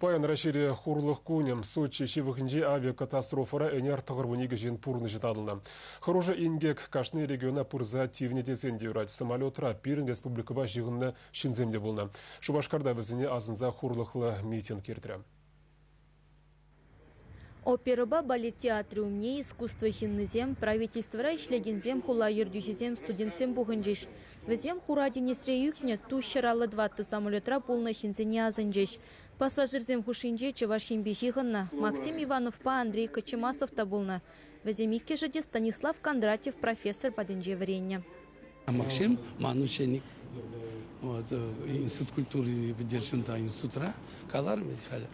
Паян Раҫҫейре хурлӑх кунӗ. Сочи ҫывӑхӗнчи авиакатастрофӑра ӗнер 92 ҫын пурнӑҫӗ татӑлнӑ. Хӑрушӑ инкек кашни региона пырса тивнӗ тесен те юрать. Самолетра пирӗн республикӑпа ҫыхӑннӑ ҫынсем те пулнӑ. Шупашкарта вӗсене асӑнса хурлӑхлӑ митинг иртрӗ. Оперӑпа балет театрӗ умне искусство ҫыннисем, правительствӑра ӗҫлекенсем, хула ертӳҫисем, студентсем пухӑнчӗҫ. Вӗсем Хура тинӗсре ӳкнӗ ту 154 самолетра пулнӑ ҫынсене асӑнчӗҫ. Пассажирсем хушшинче Чӑваш Енпе ҫыхӑннӑ Максим Ивановпа Андрей Кочемасов та пулнӑ. Вӗсем иккӗшӗ те Станислав Кондратьев профессор патӗнче вӗреннӗ. Максим ман ученик. Вот, институт культуры пӗтерчӗ унта институтра. Каларӑм ведь халӗ.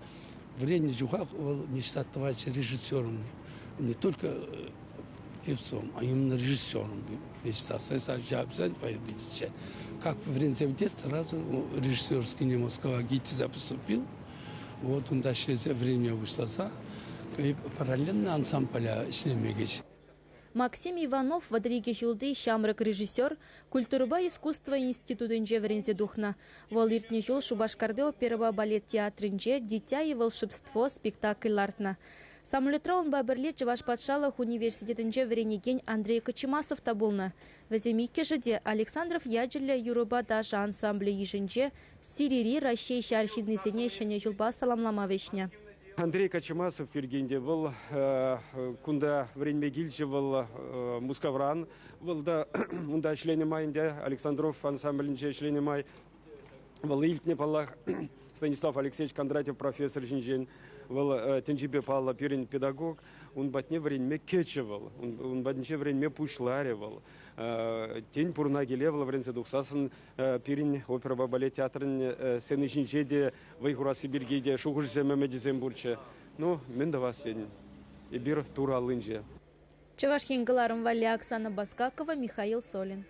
Вӗреннӗ чухах вӑл мечта тӑватчӗ режиссером. Не только певцом, а именно режиссером мечта. Как вӗренсе пӗтерет, сразу режиссерский Москва ГИТИСа поступил. Вот унта ӗҫлесе вӗренме пуҫласа параллельно ансамбле ӗҫлеме кӗчӗ. Максим Иванов 32 ҫулти ҫамрӑк режиссер, культурӑпа искусство институтӗнче вӗренсе тухнӑ. Вӑл иртнӗ ҫул Шупашкарти оперӑпа балет театрӗнче «Дитя и волшебство» спектакль лартнӑ. Самолетра унпа пӗрле Чӑваш патшалӑх университетӗнче вӗренекен Андрей Кочемасов та пулнӑ. Вӗсем иккӗшӗ те Александров ячӗллӗ юрӑпа ташӑ ансамблӗ йышӗнче Сирири Раҫҫей ҫар ҫыннисене Ҫӗнӗ ҫулпа саламлама вӗҫнӗ. Андрей Кочемасов пирки ӗнтӗ вӑл кунта вӗренме килчӗ, вӑл Мускавран. Вӑл та унта ӗҫленӗ май ӗнтӗ, Александров ансамблӗнче ӗҫленӗ май вӑл илтнӗ, паллах, Станислав Алексеевич Кондратьев профессор ҫинчен. Вӑл тӗнчипе паллӑ пирӗн педагог. Ун патне вӗренме кӗчӗ вӑл, ун патӗнче вӗренме пуҫларӗ вӑл. Тен, пурӑна киле вӑл вӗренсе тухсассӑн пирӗн оперӑпа балет театрӗн сцени ҫинче те вӑй хурасси пирки те шухӑшсем, ӗмӗчӗсем пурччӗ. Ну, мӗн тӑвас тетӗн? Эпир Турӑ аллинче. Чӑваш Ен кӑларӑм валли Оксана Баскакова, Михаил Солин.